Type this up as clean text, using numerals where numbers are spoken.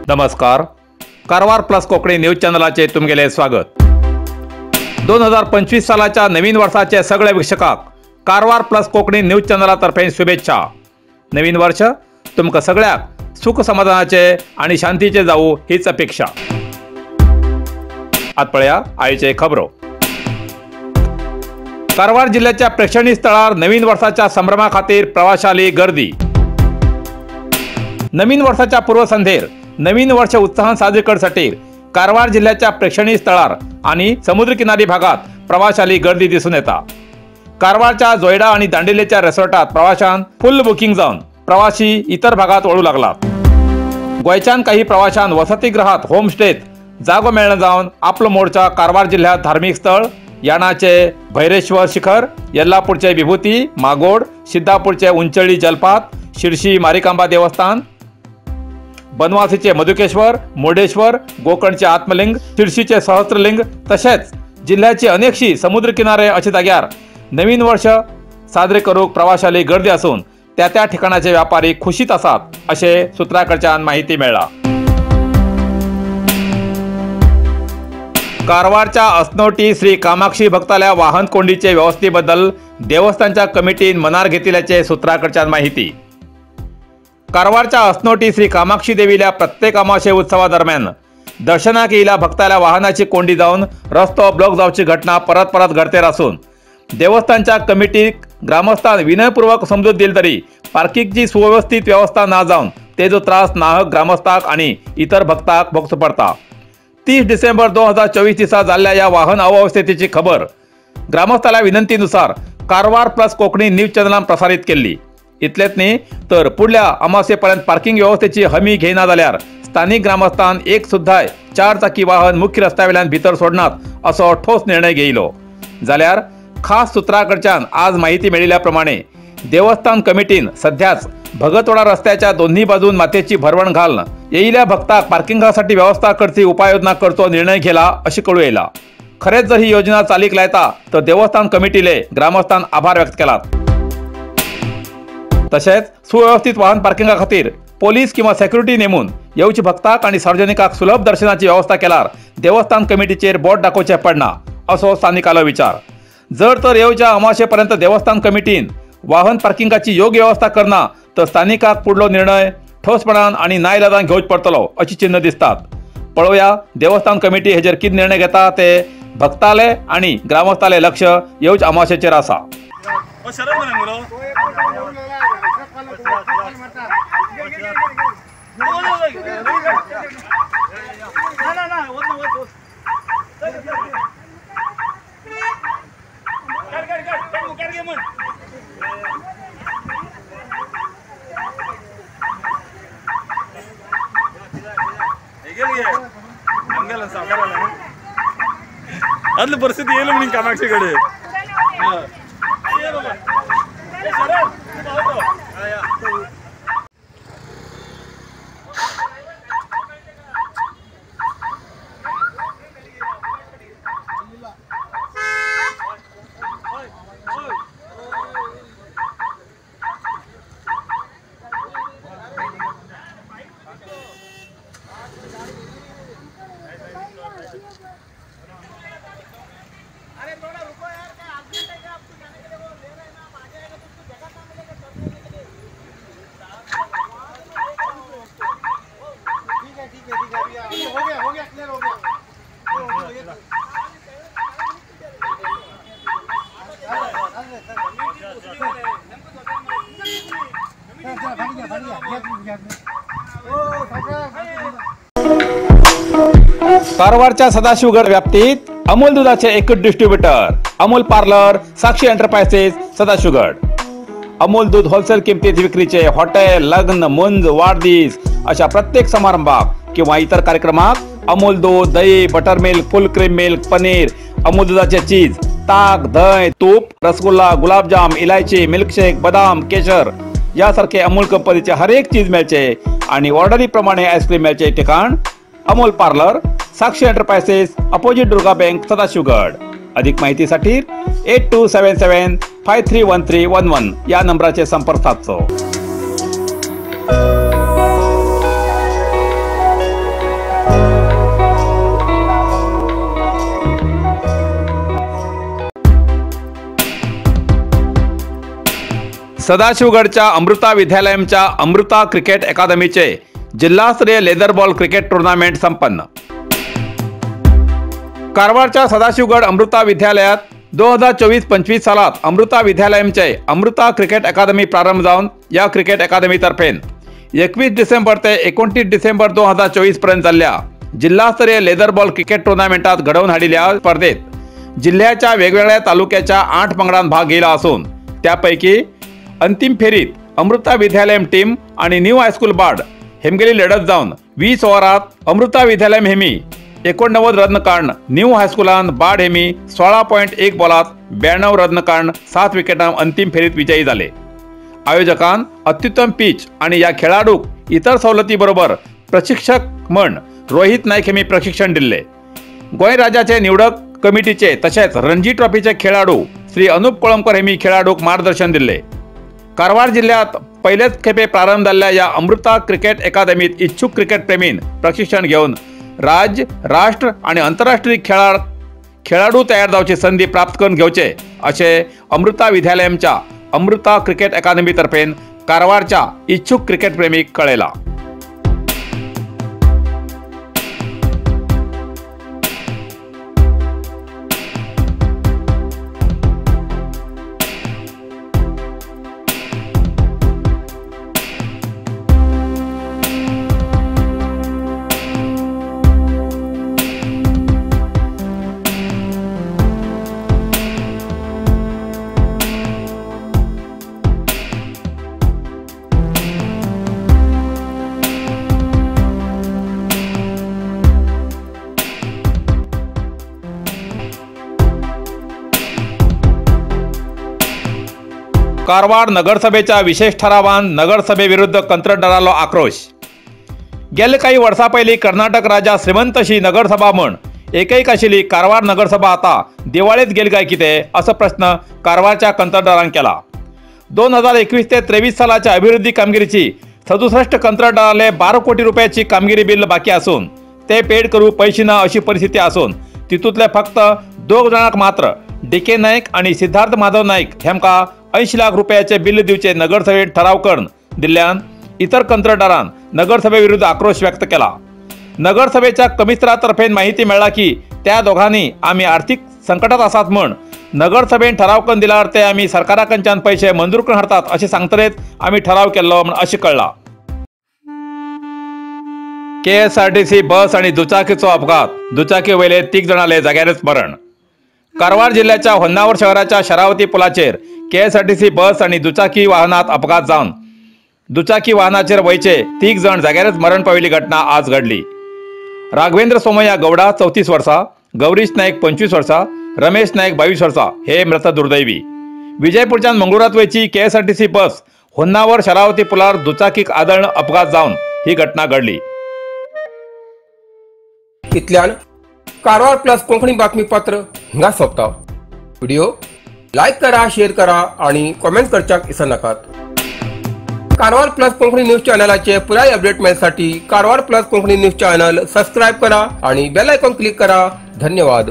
नमस्कार, Karwar plus Konkani news चॅनलाचे तुमगेले स्वागत। 2025 सालाच्या नवीन वर्षाचे सगळे वीक्षकांक कारवार प्लस कोंकणी न्यूज चॅनलातर्फे शुभेच्छा। नवीन वर्ष तुमकां सगळ्याक सुख समाधानाचे आणि शांतीचे जावू हीच अपेक्षा। आत पळया आयचे खबरो। कारवार जिल्ह्याच्या प्रेक्षणीय स्थळार नवीन वर्षाच्या संभ्रमा खातीर प्रवाशाली गर्दी। नवीन वर्षाच्या पूर्वसंध्येर नवीन वर्ष उत्साहान साजरे करसाठी कारवार जिल्ह्याच्या प्रेक्षणीय स्थळार आणि समुद्रकिनारी भागात प्रवाशाली गर्दी दिसून येता। कारवारच्या जोयडा आणि दांडेलीच्या रेसॉर्टात प्रवाशान फुल बुकिंग जावन प्रवासी इतर भागात वळू लागला। गोंयच्यान काही प्रवाशान वसतिगृहात होमस्टेत जागो मेळना जावन आपलो मोर्चा कारवार जिल्ह्यात धार्मिक स्थळ याणाचे भैरेश्वर शिखर, येल्लापूरचे विभूती मागोड, सिद्धापूरचे उंचळी जलपात, शिरशी मारिकांबा देवस्थान, बनवासीचे मधुकेश्वर, मुर्डेश्वर, गोकर्णचे आत्मलिंग, शिरशीचे सहस्त्रलिंग तसेच जिल्ह्याचे अनेकशी समुद्रकिनारे अशा जाग्यार नवीन वर्ष साजरे करूक प्रवाशाली गर्दी असून त्या त्या ठिकाणाचे व्यापारी खुशीत आसात असे सूत्राकडच्यान माहिती मेळ्ळा। कारवारच्या असनोटी श्री कामाक्षी भक्ताल्या वाहन कोंडीचे व्यवस्थेबद्दल देवस्थानच्या कमिटीन मनार घेतल्याचे सूत्राकडच्यान माहिती। कारवारच्या असनोटी श्री कामाक्षी देवीला प्रत्येक अमावस्या उत्सवादरम्यान दर्शनाक येयल्या भक्ताला वाहनाची कोंडी जावन रस्तो ब्लॉक जावची घटना परत परत घडतेर असून देवस्थानच्या कमिटीक ग्रामस्थान विनयपूर्वक समजूत दिली तरी पार्किंगची सुव्यवस्थित व्यवस्था ना जावन तेजो त्रास नाहक ग्रामस्थाक आणि इतर भक्ताक भोगचो पडता। 30 डिसेंबर 2024 दिसा जाल्ल्या या वाहन अव्यवस्थेची खबर ग्रामस्थाल्या विनंतीनुसार कारवार प्लस कोंकणी न्यूज चॅनलान प्रसारित केल्ली। इतलेच न्ही तर पुढल्या अमावस्येपर्यंत पार्किंग व्यवस्थेची हमी घेयना जाल्यार स्थानिक ग्रामस्थान एक सुद्धा चार चाकी वाहन मुख्य रस्त्यावेल्यान भितर सोडनात असो ठोस निर्णय घेयलो। जाल्यार खास सूत्राकडच्यान आज माहिती मेळिल्ल्या प्रमाणे देवस्थान कमिटीन सध्याच भगतवाडा रस्त्याच्या दोन्ही बाजून मातेची भरवण घालून येयल्या भक्ताक पार्किंगासाठी व्यवस्था करची उपाययोजना करचो निर्णय घेला अशी कळू येयला। खरेच जर ही योजना चालीक लायता तर देवस्थान कमिटीले ग्रामस्थान आभार व्यक्त केलात। तसेच सुव्यवस्थित वाहन पार्किंगा खातीर पोलीस किंवा सेक्युरिटी नेमून येवची भक्ताक आणि सार्वजनिकाक सुलभ दर्शनाची व्यवस्था केल्यार देवस्थान कमिटीचेर बोट दाखोवचें पडना असो स्थानिकालो विचार। जर तर येवच्या अमावस्येपर्यंत देवस्थान कमिटीन वाहन पार्किंगाची योग्य व्यवस्था करना तर स्थानिकाक पुढलो निर्णय ठोसपणान आणि नाईलाजान घेवचो पडतलो अशी चिन्ह दिसतात। पळोवया देवस्थान कमिटी हेजेर कितें निर्णय घेता ते भक्ताले आणि ग्रामस्थाले लक्ष येवच्या अमावस्येचेर आसा। आदली परिस्थिती येईल म्हणून कामाक्षीकडे। अरे थोड़ा रुको यार, क्या अर्जेंट है क्या आपको जाने के लिए? वो ले रहे हैं ना, आगे आएगा तो उसको जगह कहाँ मिलेगा चढ़ने के लिए? ठीक है ठीक है ठीक है, अभी हो गया क्लियर हो गया। कारवारच्या सदाशिवगड व्याप्तीत अमूल दुधाचे एकच distributor Amul parlour, Sakshi enterprises, Sadashivgad. Amul दूध होलसेल किमतीत विक्रीचे हॉटेल, लग्न, मुंज, वाढदिवस अशा प्रत्येक समारंभाक किंवा इतर कार्यक्रमाक अमूल दूध, दही, butter milk, full cream milk, paneer, Amul दुधाचे चीज, ताक, दही, तूप, रसगुल्ला, गुलाबजाम, इलायची, मिल्कशेक, बदाम, केशर यासारखे अमूल कंपनीचे हर एक चीज मिळचे आणि ऑर्डरीप्रमाणे आईस्क्रीम मिळचे ठिकाण Amol parlour, Sakshi enterprises, opposite Durga bank, Sadashivgad. अधिक माहितीसाठी 8277 531311 या नंबराचे संपर्क साधचो। सदाशिवगडच्या अमृता विद्यालयमच्या अमृता क्रिकेट अकादमीचे जिल्हास्तरीय लेदर बॉल क्रिकेट टुर्नामेंट संपन्न। कारवारच्या सदाशिवगड अमृता विद्यालयात 2024-25 सालात अमृता विद्यालयमचे अमृता क्रिकेट अकादमी प्रारंभ जावन या क्रिकेट अकादमीतर्फे 21 डिसेंबर ते 29 डिसेंबर 2024 पर्यंत जाल्ल्या जिल्हास्तरीय लेदर बॉल क्रिकेट टुर्नामेंटात घडोवन हाडिल्ल्या स्पर्धेत जिल्ह्याच्या वेगवेगळ्या तालुक्याच्या 8 पंगडान भाग घेतला असून त्यापैकी अंतिम फेरीत अमृता विद्यालयम टीम आणि न्यू हायस्कूल बाड हेमगेली लढत जावन 20 ओव्हरात अमृता विद्यालयम हेमी 89 रन काढून न्यू हायस्कुलान बाड हेमी 16.1 बॉलात 92 रन काढून 7 विकेटां अंतिम फेरीत विजयी झाले। आयोजकान अत्युत्तम पिच आणि या खेळाडूक इतर सवलतीबरोबर प्रशिक्षक म्हण रोहित नाईक हेमी प्रशिक्षण दिले। गोंय राज्याचे निवडक कमिटीचे तसेच रणजी ट्रॉफीचे खेळाडू श्री अनुप कोळंबकर हेमी खेळाडूक मार्गदर्शन दिले। कारवार जिल्ह्यात पहिलेच खेपे प्रारंभ जाल्ल्या या अमृता क्रिकेट अकादमीत इच्छुक क्रिकेट प्रेमीन प्रशिक्षण घेवन राज्य, राष्ट्र आणि आंतरराष्ट्रीय खेळाडू तयार जावची संधी प्राप्त करून घेवचे असे अमृता विद्यालयमच्या अमृता क्रिकेट अकादमीतर्फे कारवारच्या इच्छुक क्रिकेट प्रेमीक कळयला। कारवार नगरसभेच्या विशेष ठरावान नगरसभेविरुद्ध कंत्राटदारालो आक्रोश। गेले काही वर्सां पयलीं कर्नाटक राज्यात श्रीमंत अशी नगरसभा म्हण एकैक आशिल्ली कारवार नगरसभा आता दिवाळेत गेली काय कितें असो प्रश्न कारवारच्या कंत्राटदारान केला। 2021 ते 23 सालाच्या अभिवृद्धी कामगिरीची 67 कंत्राटदाराले 12 कोटी रुपयाची कामगिरी बिल बाकी असून ते पेड करू पैसे ना अशी परिस्थिती असून तितूंतले फक्त 2 जाणांक मात्र डी के नाईक आणि सिद्धार्थ माधव नाईक हेमका 80 लाख रुपयाचे बिल दिवचे नगरसभेत ठराव करून दिल्ल्यान इतर कंत्राटदारान नगरसभेविरुद्ध आक्रोश व्यक्त केला। नगरसभेच्या कमिशनरातर्फे माहिती मेळ्ळा की त्या दोघांनी आमी आर्थिक संकटात आसात म्हण नगरसभेन ठराव करून दिल्यार ते आमी सरकाराकडच्यान पैसे मंजूर करून हाडतात अशें सांगतरेच आमी ठराव केल्लो म्हण अशें कळ्ळां। KSRTC बस आणि दुचाकीचो अपघात, दुचाकी वयले 3 जाणांले जाग्यारच मरण। कारवार जिल्ह्याच्या होन्नावर शहराच्या शरावती पुलाचेर KSRTC बस आणि दुचाकी वाहनात अपघात जावन दुचाकी वाहनाचेर वयचे 3 जण जाग्यारच मरण पाविल्ली घटना आज घडली। राघवेंद्र सोमय्या गौडा 34 वर्सां, गौरीश नाईक 25 वर्सां, रमेश नाईक 22 वर्सां हे मृत दुर्दैवी। विजयपूरच्यान मंगळूरात वयची KSRTC बस होन्नावर शरावती पुलार दुचाकीक आदळून अपघात जावन ही घटना घडली। इतल्यान कारवार प्लस कोंकणी बातमीपत्र हिंगा सोंपता। व्हिडिओ लायक करा, शेअर करा आणि कॉमेंट करच्याक विसरनाकात। कारवार प्लस कोंकणी न्यूज चॅनलाचे पुराय update मेळसाठी Karwar plus Konkani news channel subscribe करा आणि बेल आयकॉन क्लिक करा। धन्यवाद।